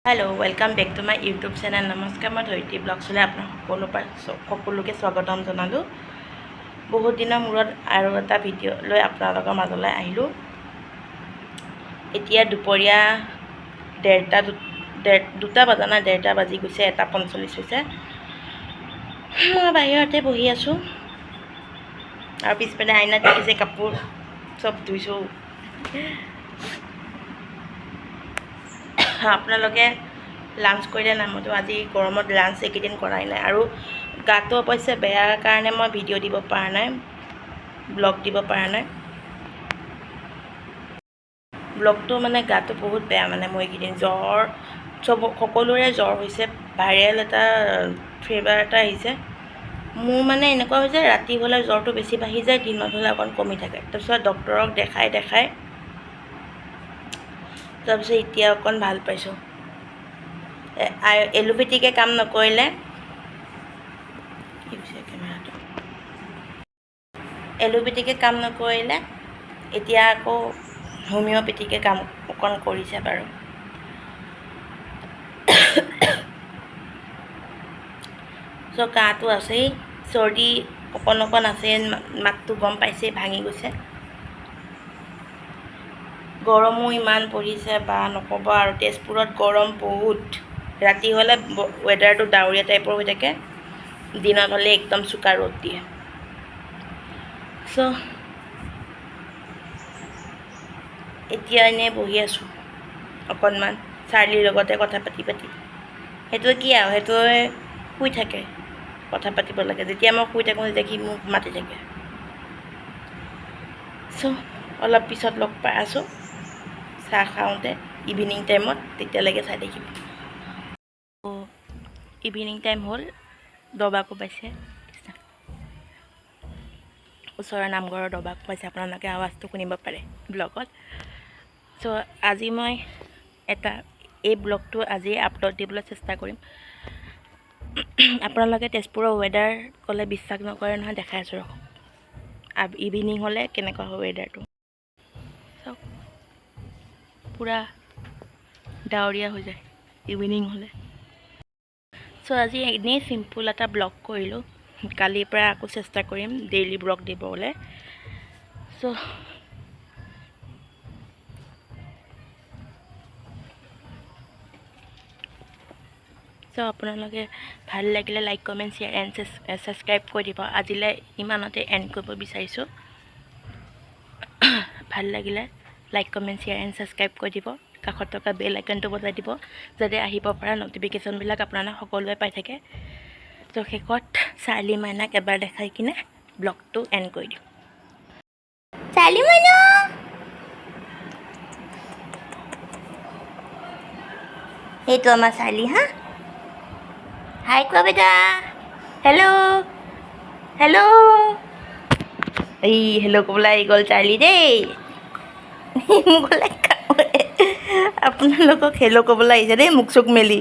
Hello, welcome back to my YouTube channel. নমস্কাৰ, মই ধৰিত্ৰী ব্লগছলৈ আপোনাক সকলোকে স্বাগতম জনালোঁ। বহুত দিনৰ মূৰত আৰু এটা ভিডিঅ' লৈ আপোনালোকৰ মাজলৈ আহিলোঁ। এতিয়া দুপৰীয়া ডেৰটা ডেৰ দুটা বজা নাই, 1:30 বাজি গৈছে, 1:45 হৈছে। মই বাহিৰতে বহি আছোঁ আৰু পিছপিনে আইনাত দেখিছে কাপোৰ চব ধুইছোঁ। আপোনালোকে লাঞ্চ কৰিলে নাই? মইতো আজি গৰমত লাঞ্চ এইকেইদিন কৰাই নাই আৰু গাটো অৱশ্যে বেয়া কাৰণে মই ভিডিঅ' দিব পৰা নাই, ব্লগ দিব পৰা নাই। ব্লগটো মানে গাটো বহুত বেয়া, মানে মোৰ এইকেইদিন জ্বৰ, চব সকলোৰে জ্বৰ হৈছে, ভাইৰেল এটা ফিভাৰ এটা আহিছে। মোৰ মানে এনেকুৱা হৈছে, ৰাতি হ'লে জ্বৰটো বেছি বাঢ়ি যায়, দিনত হ'লে অকণ কমি থাকে। তাৰপিছত ডক্টৰক দেখাই দেখাই তাৰপিছত এতিয়া অকণ ভাল পাইছোঁ। এলোপেথিকে কাম নকৰিলে, কি হৈছে কেমেৰাটো, এলোপেথিকে কাম নকৰিলে, এতিয়া আকৌ হোমিঅ'পেথিকে কাম অকণ কৰিছে বাৰু। চ' কাহটো আছেই, চৰ্দি অকণ অকণ আছে, মাতটো গম পাইছেই ভাঙি গৈছে। গৰমো ইমান পৰিছে বা নক'ব আৰু, তেজপুৰত গৰম বহুত। ৰাতি হ'লে ৱেডাৰটো ডাৱৰীয়া টাইপৰ হৈ থাকে, দিনত হ'লে একদম চোকা ৰ'দ দিয়ে। চ' এতিয়া এনেই বহি আছোঁ অকণমান চাৰ্লিৰ লগতে কথা পাতি পাতি। সেইটোৱে কি আৰু, সেইটোৱে শুই থাকে, কথা পাতিব লাগে। যেতিয়া মই শুই থাকোঁ তেতিয়া সি মোক মাতি থাকে। চ' অলপ পিছত লগ পাই আছোঁ চাহ খাওঁতে ইভিনিং টাইমত, তেতিয়ালৈকে চাই থাকিব। ইভিনিং টাইম হ'ল, দবা কোবাইছে, ওচৰৰ নামঘৰৰ দবা কোবাইছে, আপোনালোকে আৱাজটো শুনিব পাৰে ব্লগত। চ' আজি মই এটা এই ব্লগটো আজি আপলোড দিবলৈ চেষ্টা কৰিম। আপোনালোকে তেজপুৰৰ ৱেডাৰ ক'লে বিশ্বাস নকৰে নহয়, দেখাই আছোঁ ৰখক ইভিনিং হ'লে কেনেকুৱা হয় ৱেডাৰটো। চাওক পূৰা ডাৱৰীয়া হৈ যায় ইভিনিং হ'লে। চ' আজি এনেই চিম্পুল এটা ব্লগ কৰিলোঁ, কালিৰ পৰা আকৌ চেষ্টা কৰিম ডেইলি ব্লগ দিবলৈ। চ' আপোনালোকে ভাল লাগিলে like, comment, share and subscribe কৰি দিব। আজিলৈ ইমানতে এণ্ড কৰিব বিচাৰিছোঁ। ভাল লাগিলে like, comment, share and subscribe কৰি দিব, কাষত থকা বেল আইকনটো বজাই দিব, যাতে আহিব পৰা ন'টিফিকেশ্যনবিলাক আপোনালোক সকলোৱে পাই থাকে। ত' শেষত চাৰ্লি মাইনাক এবাৰ দেখাই কিনে ব্লগটো এণ্ড কৰি দিওঁ। চাৰ্লি মাইনা, সেইটো আমাৰ চাৰ্লি। হা, হাই কোৱা বেটা, হেল্ল' হেল্ল', এই হেল্ল' ক'বলৈ আহি গ'ল চাৰ্লি দেই। মোকলৈ আপোনালোকক হেল্ল' ক'বলৈ আহিছে দেই, মুখ চুখ মেলি।